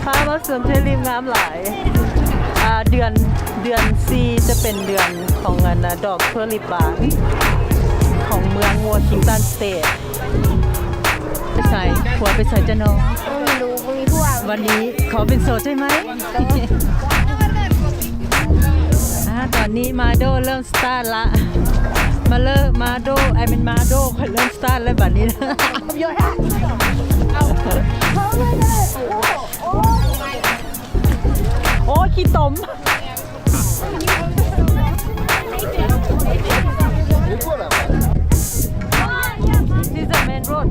ພາມາສວນເທລິບງາມຫຼາຍ. ອ່າ ເດືອນ ເດືອນສີ່ຈະເປັນເດືອນຂອງອັນນ່າ ດອກເທລິບບານຂອງເມືອງວໍຊິງຕັນສະເຕດ. ໄປໃສ? ຜົວໄປໃສຈະນ້ອງ? ບໍ່ຮູ້ ບໍ່ມີຜົວ. ວັນນີ້ຂໍເປັນໂສດໄດ້ໄໝ? ອ່າ ຕອນນີ້ມາໂດເລີ່ມສະຕາດລະ. ມາເລີ ມາໂດ I mean ມາໂດ ຂ້ອຍເລີ່ມສະຕາດແລ້ວບັດນີ້. ໂອ້ຍ ຂີ້ຕົມ. This is the main road.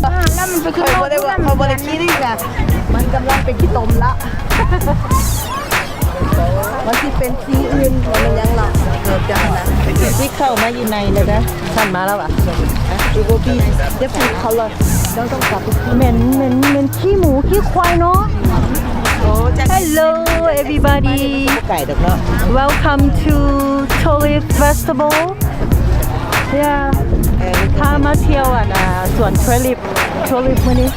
ອ່າ ແລ້ວມັນໄປຂຶ້ນລົດ ຂ້ອຍບໍ່ໄດ້ວ່າ ຂ້ອຍບໍ່ໄດ້ຂີ້ດິນນະ ມັນກຳລັງເປັນຂີ້ຕົມລະ. ມັນຊິເປັນສີອື່ນ ບໍ່ແມ່ນຫຍັງລະ ເກີດຈາກນັ້ນນະ ຊິເຂົ້າມາຢູ່ໃນແລ້ວນະ. ຊັ້ນມາແລ້ວຫວາ? It will be different color. ເຈົ້າຕ້ອງກັບ ເໝັນ ເໝັນ ເໝັນຂີ້ໝູຂີ້ຄວາຍເນາະ. ໂອ້ Hello everybody. ບໍ່ໄກດອກເນາະ. Welcome to Tulip Festival. Yeah. ພາມາທ່ຽວອັນນ່າ ສວນ Tulip Tulip ມື້ນີ້.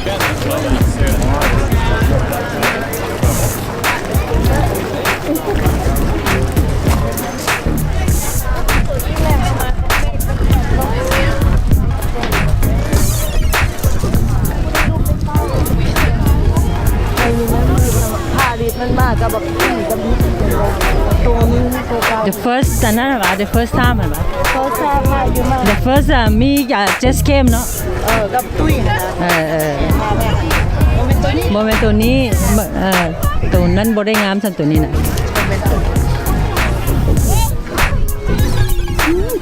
The first ອັນນັ້ນຫວາ? The first time ຫັ້ນຫວາ? First time ມາຢູ່ມາ The first ອະ ມີ just came ເນາະ. ເອີ ກັບຕຸ້ຍຫັ້ນນະ. ເອີ ເອີ ບໍ່ແມ່ນໂຕນີ້ ບໍ່ແມ່ນໂຕນີ້ ເອີ ໂຕນັ້ນບໍ່ໄດ້ງາມສ່ຳໂຕນີ້ນະ.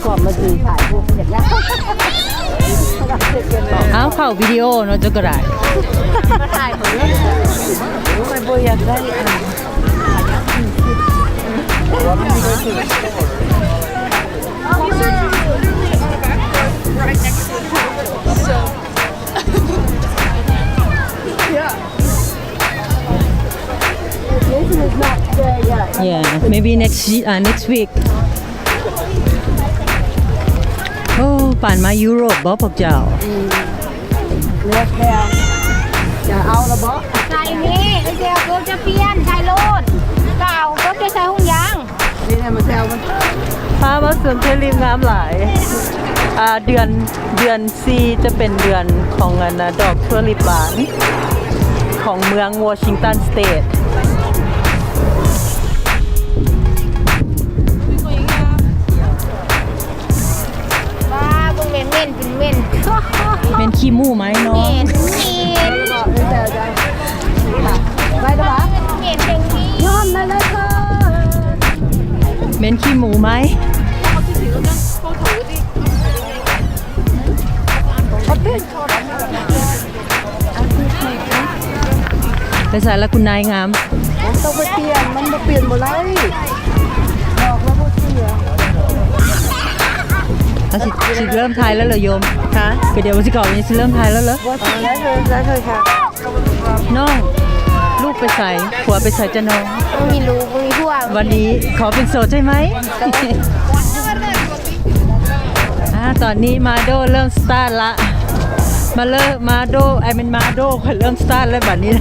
ກອບມາຖືຖ່າຍຮູບຢາກໄດ້. ອ້າວ ເຂົ້າວິດີໂອເນາະ ເຈົ້າກໍໄດ້. ມາຖ່າຍເບິ່ງ ຂ້ອຍບໍ່ຢາກໄດ້ອັນ Yeah, maybe next ye- uh, next week. ໂອ້ ປານມາຢູໂຣບບໍ່ພວກເຈົ້າ? ເລືອກແລ້ວ ຈະເອົາລະບໍ່? ໃສ່ນີ້ ໄອ້ແຊວ ເກີບຈະປ່ຽນ ໃສ່ໂລດ ກໍເອົາ ເກີບຈະໃສ່ຫຸງຍາງ. ນີ້ແຫຼະ ມາແຊວມັນ. ພາມາສວນເທລິບງາມຫຼາຍ. ອ່າ ເດືອນ ເດືອນສີ່ຈະເປັນເດືອນຂອງອັນນ່າ ດອກເທລິບບານຂອງເມືອງວໍຊິງຕັນສະເຕດ. ວ້າ ເບິ່ງແມ່ນເໝັນ ເປັນເໝັນ ເໝັນຂີ້ໝູໄໝເນາະ. ເໝັນ ເໝັນ ໄດ້ລະຫວາ? ເໝັນຈັ່ງຊີ້ ຍອມໄດ້ເລີຍເທີ້. ເໝັນຂີ້ໝູໄໝ? ໄປໃສລະຄຸນນາຍງາມ? ຕ້ອງໄປປ່ຽນ ມັນບໍ່ປ່ຽນບໍ່ໄດ້ ບອກແລ້ວບໍ່ເຊື່ອ. ເຮົາຊິ ຊິເລີ່ມຖ່າຍແລ້ວເລີໂຍມ? ຮະ? ກະດຽວມັນຊິເຂົ້າ ຊິເລີ່ມຖ່າຍແລ້ວເລີ. ບໍ່ ໄດ້ເລີຍ ໄດ້ເລີຍຄ່ະ. ນ້ອງ ລູກໄປໃສ? ຜົວໄປໃສຈະນ້ອງ? ບໍ່ມີລູກ ບໍ່ມີຜົວ. ວັນນີ້ຂໍເປັນໂສດໄດ້ໄໝ? ອ່າ ຕອນນີ້ມາໂດເລີ່ມສະຕາດລະ. ມາເລີ ມາໂດ I mean ມາໂດ ຂ້ອຍເລີ່ມສະຕາດແລ້ວບັດນີ້.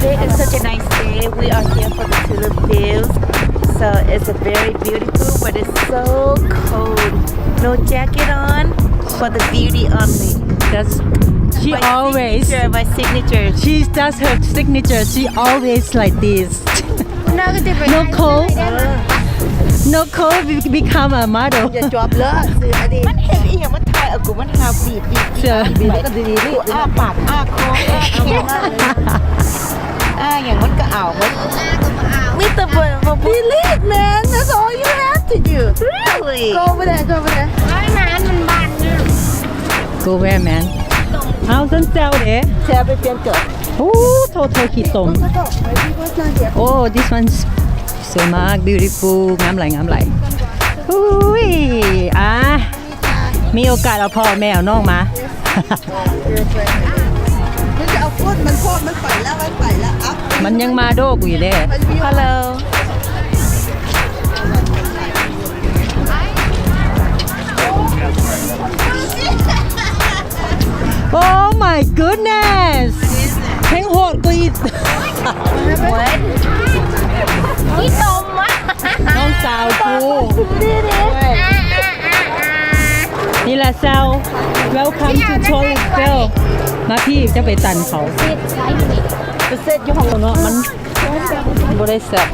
Today is such a nice day. We are here for the tulip fields. So it's a very beautiful, but it's so cold. No jacket on, for the beauty only. That's, she always, my signature, my signature. She does her signature. She always like this. No cold. No cold be- become a model. ຢ່າຈອບເລີຍ ຊື້ອັນນີ້ ມັນເຮັດອີ່ຫຍັງ? ມັນຖ່າຍເອົາກູ ມັນຫາບບີບ ບີບ ບີບ ແລ້ວກໍດີໆ ກູອ້າປາກ ອ້າຄໍ ອ້າຄຽງ ອ້າຫຍັງມັນກໍເອົາໝົດ. ມີແຕ່ບໍ່ delete, man. That's all you have to do. Really? Go over there, go over there. ໄວ້ມາ ມັນບານ Go where, man? ເອົາ ຊັ້ນແຊວເດ້ ແຊວໄປປ່ຽນເກີບ. ໂອ້ ໂທ ໂທ ຂີ້ຕົມ. Oh, this one's ສວຍມາກ beautiful. ງາມຫຼາຍ ງາມຫຼາຍ. ອຸ້ຍ ອ່າ ມີໂອກາດເອົາພໍ່ແມ່ເອົານ້ອງມາ ມັນຈະເອົາຄົນ ມັນ ເພາະມັນໄປແລ້ວ ມັນໄປແລ້ວ ອັບ ມັນຍັງມາໂດກຢູ່ເດ້ Hello. Oh my goodness ແຮງໂຫດກວ່າອີກ What? ອີ່ຕົມ ນ້ອງສາວກູ ນີ້ລະ Sal. Welcome to Tulip Hill. ມາພີ້ ຈະໄປຕັນເຂົາ ໄປເຊັດຢູ່ຫ້ອງເນາະ ມັນ ບໍ່ໄດ້ແຊບ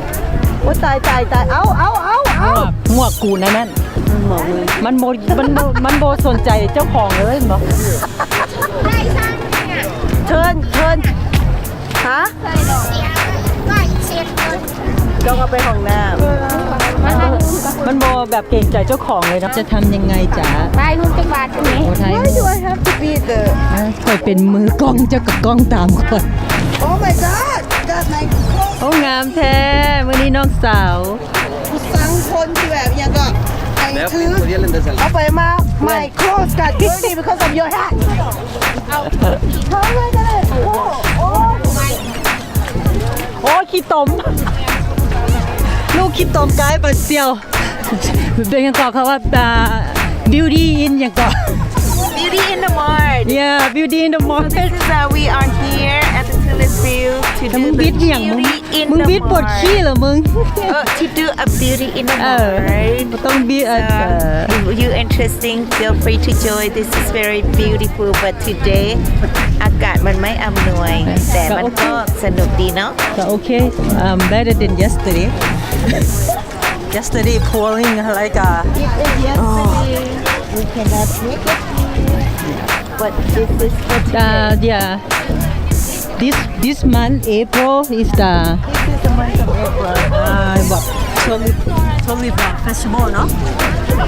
ໂອ້ຍ ຕາຍ ຕາຍ ຕາຍ ເອົາ ເອົາ ເອົາ ເອົາ ໝວກ ໝວກກູນນັ້ນ ໝວກ ມັນບໍ່ ມັນບໍ່ ມັນບໍ່ສົນໃຈເຈົ້າຂອງເລີຍ ເຫັນບໍ່ Turn turn ຮະ ຕ້ອງເອົາໄປຫ້ອງນ້ຳ ມັນບໍ່ແບບເກງໃຈເຈົ້າຂອງເລີຍເນາະ ຈະທຳຍັງໄງຈະ ໄປ ຮູ້ຈັກບາດນີ້ Why do I have to be the ຂ້ອຍເປັນມືກ້ອງ ເຈົ້າກໍກ້ອງຕາມຂ້ອຍ Oh my god. ໂອ້ ງາມແທ້ ມື້ນີ້ນ້ອງສາວ ກູສັ່ງຄົນທີ່ແບບຫຍັງກໍ ໄປຖື ເອົາໄປມາ My clothes got dirty because of your hat. Oh my god. ໂອ້ ໂອ້ ໂອ້ ຂີ້ຕົມ ລູກຂີ້ຕົມກາຍບາດສ່ຽວ ເປັນຫຍັງເກາະ ເຂົາວ່າ ອ່າ Beauty in ຫຍັງເກາະ Beauty in the Mart. Yeah, Beauty in the Mart. So this is, uh, we are here at the Tulip Field to do the Beauty in the Mart. ມຶງບິດປວດຂີ້ເຫຼືອມຶງ Uh, to do a Beauty in the Mart, right? ບໍ່ຕ້ອງບິດ So, if you interesting, feel free to join. This is very beautiful, but today ອາກາດມັນໄມ່ອຳນວຍ ແຕ່ມັນກໍສະໜຸກດີເນາະ ກໍໂອເຄ um, better than yesterday. Yesterday pouring like a, If it's yesterday, we cannot make it. But this is for today. Uh, yeah. This, this month, April, is the This is the month of April. ອ່າ ແບບ Tulip, Tulip Festival ເນາະ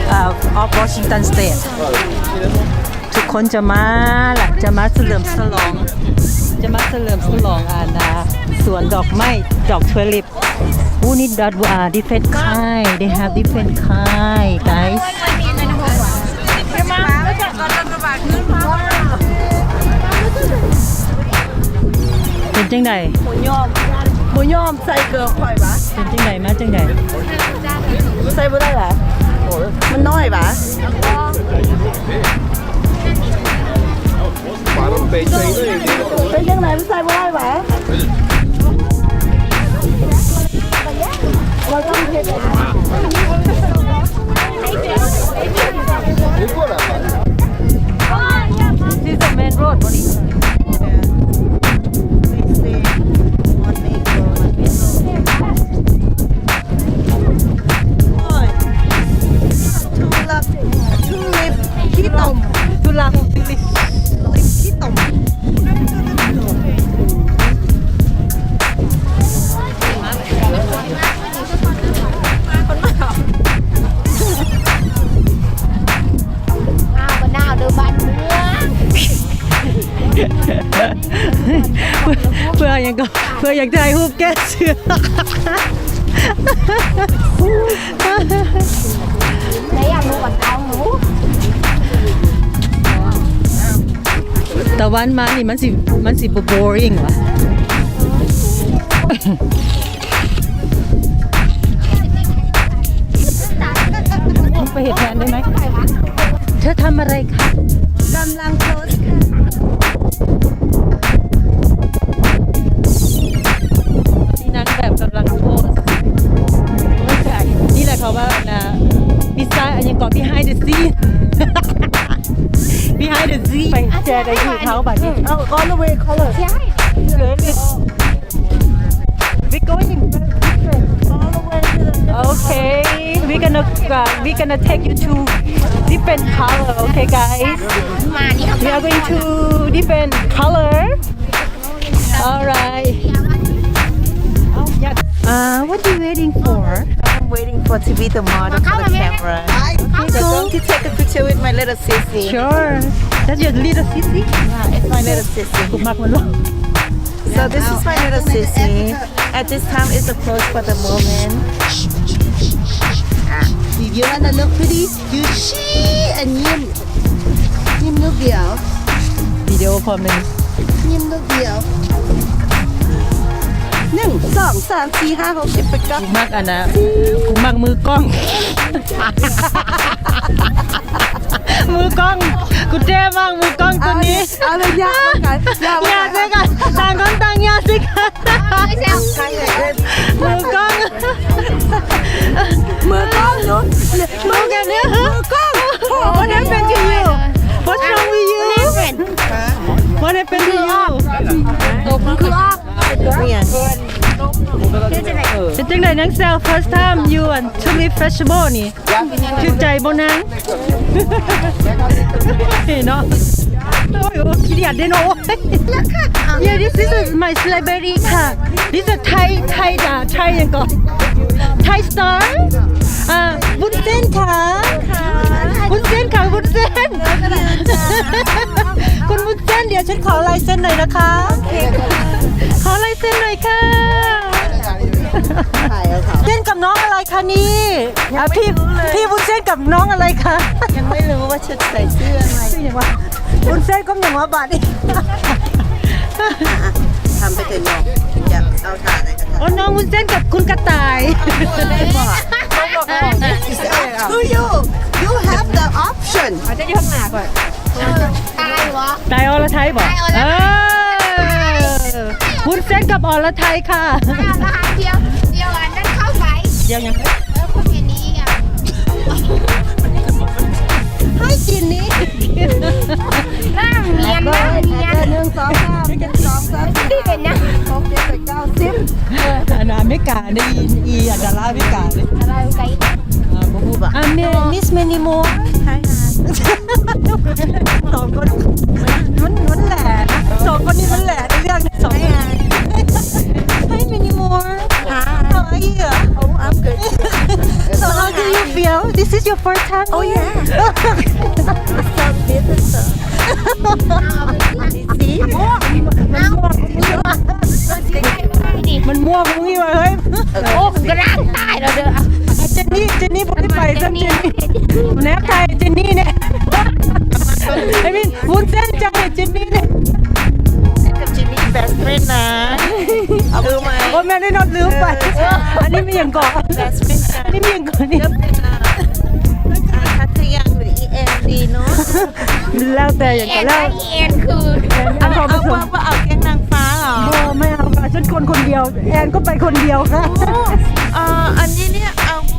ເອີ of Washington State. ທຸກຄົນຈະມາລະ ຈະມາສະເຫຼີມສະຫຼອງ ຈະມາສະເຫຼີມສະຫຼອງ ອັນ ອ່າ ສວນດອກໄມ້ ດອກ Tulip. ໂອ້ ນີ້ uh, different kind. They have different kind, guys. ເປັນຈັ່ງໃດ? ບໍ່ຍອມ ບໍ່ຍອມໃສ່ເກີບຂ້ອຍຫວາ? ເປັນຈັ່ງໃດ? ມາຈັ່ງໃດ? ໃສ່ບໍ່ໄດ້ຫວາ? ມັນນ້ອຍຫວາ? ເປັນຈັ່ງໃດ? ມັນໃສ່ບໍ່ໄດ້ຫວາ? Tulip ຂີ້ຕົມ Tulip ຂີ້ຕົມ. ອ້າວ ບໍ່ໜາວເດີບ້ານເມືອງ ເພື່ອຫຍັງກໍ ເພື່ອຢາກຖ່າຍຮູບແກ້ເສື້ອ ໄດ້ຢາກຮູ້ວ່າເອົາ ຕາວັນມານີ້ມັນຊິ ມັນຊິບໍ່ boring ຫວາ? ไปเห็นแทนได้ไหม? เธอทำอะไรคะ? กำลังโพสค่ะ นี่นางแบบกำลังโพส นี่แหละเขาว่านะ beside อันนี้ก่อน behind the scene behind the scene ไปแจกไอ้ที่เขาบัดนี้ เอา all the way color. We're going in different. All the way to the Okay, we're gonna, uh, we're gonna take you to different color, okay, guys? We are going to different color. All right. Uh, what are you waiting for? I'm waiting for to be the model for the camera. So going to take a picture with my little sissy. Sure. That's your little sissy? Yeah, it's my little sissy. มัກມັນ So this is my little sissy. At this time, it's a close for the moment. If you wanna look pretty, you ຊີ້ and ຍິ້ມ. ຍິ້ມລູກດຽວ. ວິດີໂອຄອນໜຶ່ງ. ຍິ້ມລູກດຽວ. ໜຶ່ງ ສອງ ສາມ ສີ່ ຫ້າ ຫົກ ເຈັດ ແປດ ເກົ້າ. ກູມັກອັນນະ ກູມັກມືກ້ອງ. ມືກ້ອງ ກູແຈມັກມືກ້ອງໂຕນີ້. ເອົາເລີຍ ຍາກເໝືອນກັນ ຍາກເໝືອນກັນ. ຕ່າງຄົນຕ່າງຍາກຊິ. ມືກ້ອງ ມືກ້ອງ Look at you. ມືກ້ອງ. What happened to you? What's wrong with you? What happened to you? ຕົກ ມັນຄືອອກ. It's okay. ເປັນຈັ່ງໃດນາງແຊວ first time you and Tulip Festival ນີ້ ຖືກໃຈບໍ່ນາງ? ເນາະ. Yeah, this is my celebrity ຄ່ະ. This is Thai, Thai, uh, Thai ຫຍັງເກາະ Thai star. ອ່າ ວຸ້ນເສັ້ນຄ່ະ ວຸ້ນເສັ້ນຄ່ະ ວຸ້ນເສັ້ນ. ຄຸນວຸ້ນເສັ້ນ ດຽວ ຂອລາຍເຊັນໜ້ອຍນະຄະ. ໂອເຄ ຂໍລາຍເຊັນໜ້ອຍຄ່ະ. ເສັ້ນກັບນ້ອງອະໄລຄະນີ້? ອ່າ ພີ່ ພີ່ວຸ້ນເສັ້ນກັບນ້ອງອະໄລຄະ? ຍັງໄມ່ຮູ້ວ່າຈະໃສ່ເສື້ອອະໄລ. ຊື່ຫຍັງວະ? ວຸ້ນເສັ້ນກັບຫຍັງວະບາດນີ້? ທຳໄປເຖິງນ້ອງ ຢາກເອົາທ່າໃດກໍໄດ້. ໂອ້ ນ້ອງວຸ້ນເສັ້ນກັບຄຸນກະຕ່າຍ. ໄດ້ບໍ່? It's up to you. You have the option. ອາດຈະຢູ່ຂ້າງໜ້າກ່ອນ. ຕາຍບໍ່? ຕາຍອລະໄທບໍ່? ຕາຍອລະໄທ. ເອີ ວຸ້ນເສັ້ນກັບອລະໄທຄ່ະ. ອາ ລະຫານດຽວ ດຽວອັນນັ້ນເຂົ້າໄປ. ດຽວຫຍັງ? ເອີ ຄົນເຫັນນີ້ອະ ໃຫ້ກິນນີ້. ໜ້າມຽນ ໜ້າມຽນ. ໜຶ່ງ ສອງ ສາມ ໜຶ່ງ ສອງ ສາມ ສີ່ ຫ້າ ຫົກ ເຈັດ ແປດ ເກົ້າ ສິບ. ອັນອາເມລິການີ້ ອີ ອັນດາລາອາເມລິການີ້ ດາລາອາເມລິກາ. ອ່າ ບໍ່ຮູ້ບະ. ອ່າ Miss Many More. ສອງຄົນ ມັນ ມັນແຫຼະ ສອງຄົນນີ້ມັນແຫຼະໃນເລື່ອງສອງຄົນ. Hi Many More. Hi. How are you? Oh, I'm good. So how do you feel? This is your first time here? Oh yeah. It's so beautiful. See? ມັນມ່ວງ ມັນມ່ວງ ມັນມ່ວງ ມັນມ່ວງ ມັນມ່ວງ ເຮີ້ຍ. ໂອ້ ກະດ້າງຕາຍແລ້ວເດີ. ເຈນນີ້ ເຈນນີ້ບໍ່ໄດ້ໄປຊ້ຳ ເຈນນີ້ ແນບຖ່າຍເຈນນີ້ແນ່. I mean ວຸ້ນເສັ້ນຈະໃຫ້ເຈນນີ້ແນ່. ກັບເຈນນີ້ best friend ນະ. ເອົາໄປ ບໍ່ແມ່ນ ນອດລືມໄປ. ເອີ ອັນນີ້ມີຫຍັງເກາະ? Best friend ນະ. ອັນນີ້ມີຫຍັງເກາະນີ້? ຄັດທະຍັງ ຫຼື ອີແອນ ດີເນາະ. ແລ້ວແຕ່ຫຍັງກໍແລ້ວ. ແອນ ແອນຄື ເອົາ ເອົາ ເອົາແກງນາງຟ້າເຫລອ? ບໍ່ ໄມ່ເອົາຄ່ະ ເປັນຄົນຄົນດຽວ ແອນກໍໄປຄົນດຽວຄ່ະ. ເອີ ອັນນີ້ເນຍ ເອົາ ໂ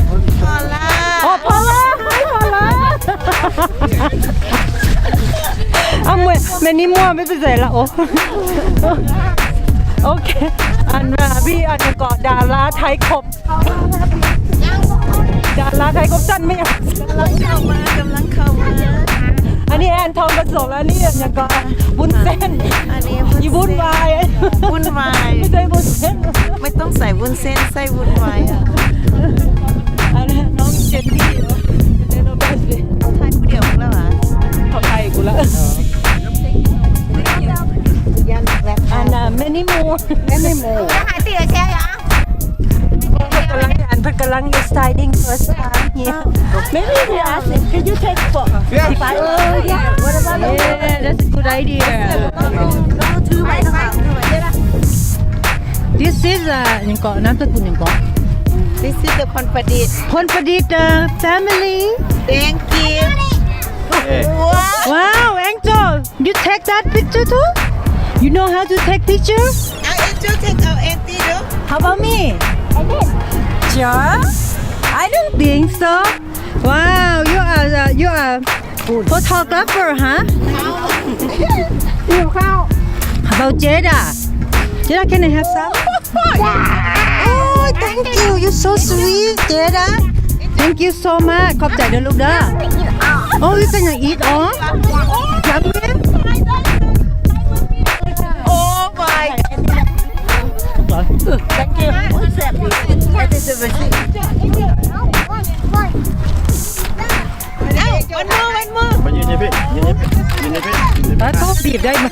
ອ້ ພໍລາ ໂອ້ ພໍລາ ເອົາ ແມ່ ແມ່ນີ້ມົວໄປໃສລະ. ໂອ້ ໂອເຄ ອັນວ່າ ມີອັນນີ້ກໍດາລາໄທຄົບ ດາລາໄທຄົບຊັ້ນແມ່ນຫຍັງ? ກຳລັງເຂົ້າມາ ກຳລັງເຂົ້າມາ. ອັນນີ້ແອນທອງປະສົມ ອັນນີ້ຫຍັງກໍວຸ້ນເສັ້ນ. ອັນນີ້ວຸ້ນວາຍ ວຸ້ນວາຍ ບໍ່ໃຊ່ວຸ້ນເສັ້ນ. ໄມ່ຕ້ອງໃສ່ວຸ້ນເສັ້ນ ໃສ່ວຸ້ນວາຍ. ອັນນັ້ນນ້ອງເຈນນີ້ ເຈນນີ້ ນ້ອງແບບນີ້ ຖ່າຍຜູ້ດຽວແລ້ວຫວາ? ເຂົາຖ່າຍກູລະ. ອັນນະ Many More Many More. ກຳລັງ ອັນເພິ່ນກຳລັງ deciding first time here. Maybe we ask him, can you take for five? Oh yeah, what about? Yeah, that's a good idea. ຖືໄວ້ ຖືໄວ້. This is a ຫຍັງເກາະ ນາມສະກຸນຫຍັງເກາະ? This is the ພົນປະດິດ ພົນປະດິດ family. Thank you. Wow, Angel, you take that picture too? You know how to take picture? I enjoy take our auntie though. How about me? I did. Sure? I don't think so. Wow, you are, uh, you are photographer, huh? ຫິວເຂົ້າ. How about Jada? Jada, can I have some? Oh, thank you. You're so sweet, Jada. Thank you so much. ຂອບໃຈເດີລູກເດີ. Oh, you can eat all? Yummy. Oh my. Thank you. ແຊບດີ. That is a visit. ເອົາ one more, one more. ມາຢືນຢູ່ພີ້ ຢືນຢູ່ພີ້ ຢືນຢູ່ພີ້. ປາໂທ ບີບໄດ້ມາ.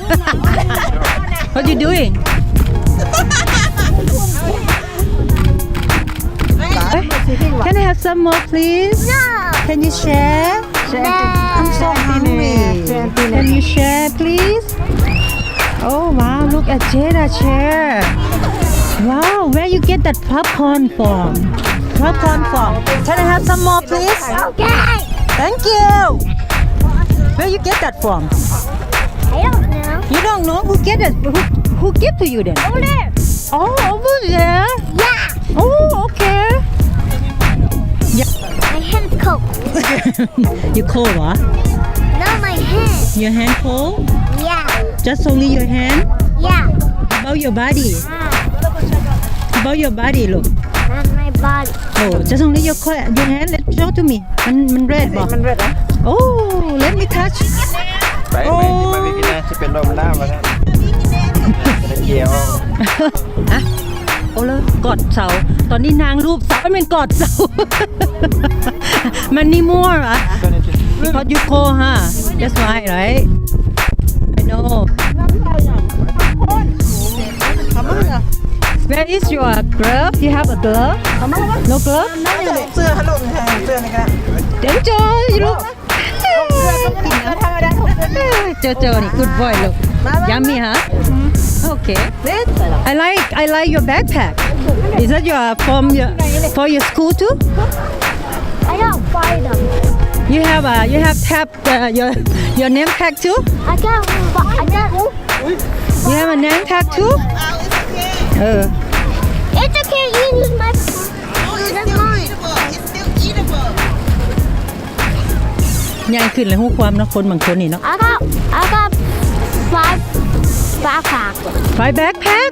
What you doing? ຕາຍ Can I have some more, please? No. Can you share? I'm so hungry. Can you share, please? Oh, wow, look at Jada chair. Wow, where you get that popcorn from? Popcorn from? Can I have some more, please? Okay. Thank you. Where you get that from? I don't know. You don't know? Who get it? Who, who give to you then? Over there. Oh, over there? Yeah. Oh, okay. Yeah. My hand cold. You cold, huh? No, my hand. Your hand cold? Yeah. Just only your hand? Yeah. How about your body? Ah. How about your body, look? Not my body. Oh, just only your co-, your hand. Let show to me. ມັນ ມັນ red ບໍ່? ມັນ red ເນາະ. Oh, let me touch. ໄປ ໄປ ທີ່ມາວິກິນນະ ຈະເປັນລົມນ້ຳວ່າຊັ້ນ. ຈະໄດ້ເກຍອອກ. ອ່ະ ໂອ້ ແລ້ວກອດເສົາ. ຕອນນີ້ນາງລູບເສົາ. ມັນແມ່ນກອດເສົາ. Many more, ah? Because you cold, huh? That's why, right? I know. Where is your glove? You have a glove? No glove? ເສື້ອ ເສື້ອນີ້ກະໄດ້. Enjoy, you look. ໂຈໂຈນີ້ good boy ລູກ. Yummy, huh? Okay. I like, I like your backpack. Is that your, from your, for your school too? I got five of them. You have a, you have tag, uh, your, your name tag too? I got, I got. You have a name tag too? ເອີ It's okay, you can use my. ໃຫຍ່ຂຶ້ນແລ້ວຮູ້ຄວາມເນາະ ຄົນບາງຄົນນີ້ເນາະ. I got, I got five backpack. Five backpack?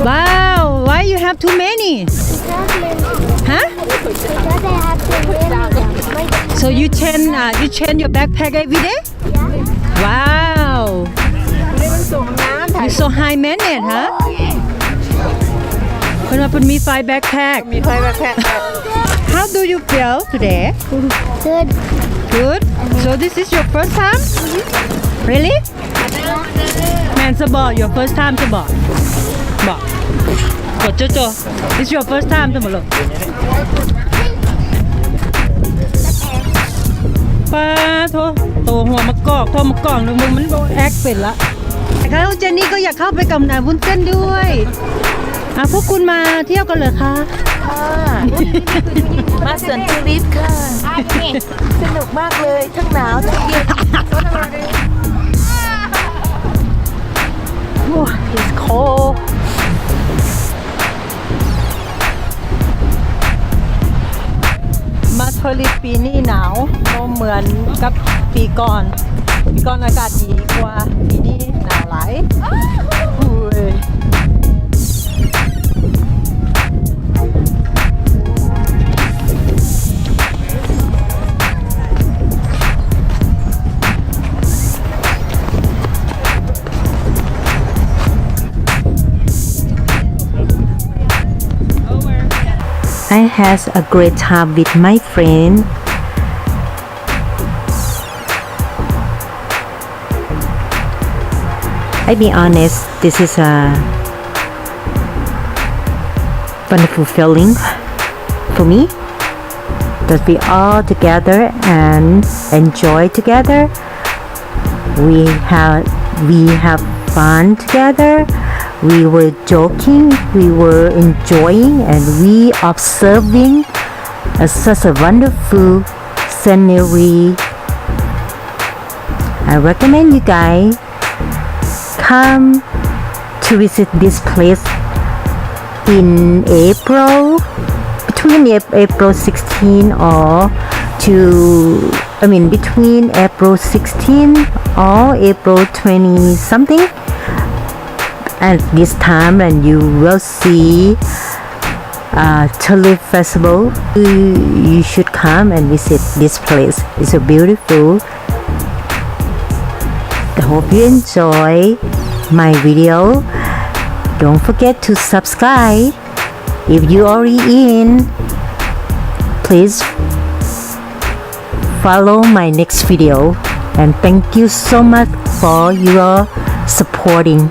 Wow, why you have too many? Huh? Because I have too many of them. So you change, uh, you change your backpack every day? Wow. You so high maintenance, huh? ເພິ່ນວ່າເພິ່ນມີ five backpack. ມີ five backpack. How do you feel today? Good. Good? So this is your first time? Really? ແມ່ນຊະບໍ່? Your first time ຊະບໍ່? ບໍ່. ໂຈໂຈ It's your first time ຊັ້ນບໍ່ລູກ? ປາໂທ ໂຕຫົວມະກອກ ໂຕມະກອກ ໜຶ່ງ ມັນບໍ່ແອັກເປັນລະ. ແຕ່ເຂົາເຈົ້ານີ້ກໍຢາກເຂົ້າໄປກັບ ອ່າ ວຸ້ນເສັ້ນດ້ວຍ. ອ່າ ພວກຄຸນມາທ່ຽວກັນເລີຍຄະ? ຄ່ະ ມາສວນທິວລິບຄ່ະ. ສະໜຸກມາກເລີຍ ທັງໜາວທັງເຢັນ. ໂອ້ it's cold. ມາເທີລິດປີນີ້ໜາວ ບໍ່ເໝືອນກັບປີກ່ອນ. ປີກ່ອນອາກາດດີກວ່າ ປີນີ້ໜາວຫຼາຍ. ໂອ້ຍ. I had a great time with my friend. I be honest, this is a wonderful feeling for me that we all together and enjoy together. We have, we have fun together. We were joking, we were enjoying, and we observing, uh, such a wonderful scenery. I recommend you guys come to visit this place in April, between Ap-, April sixteen or to, I mean, between April sixteen or April twenty something. At this time, and you will see, uh, Tulip Festival. You, you should come and visit this place. It's so beautiful. I hope you enjoy my video. Don't forget to subscribe if you already in. Please follow my next video. And thank you so much for your supporting.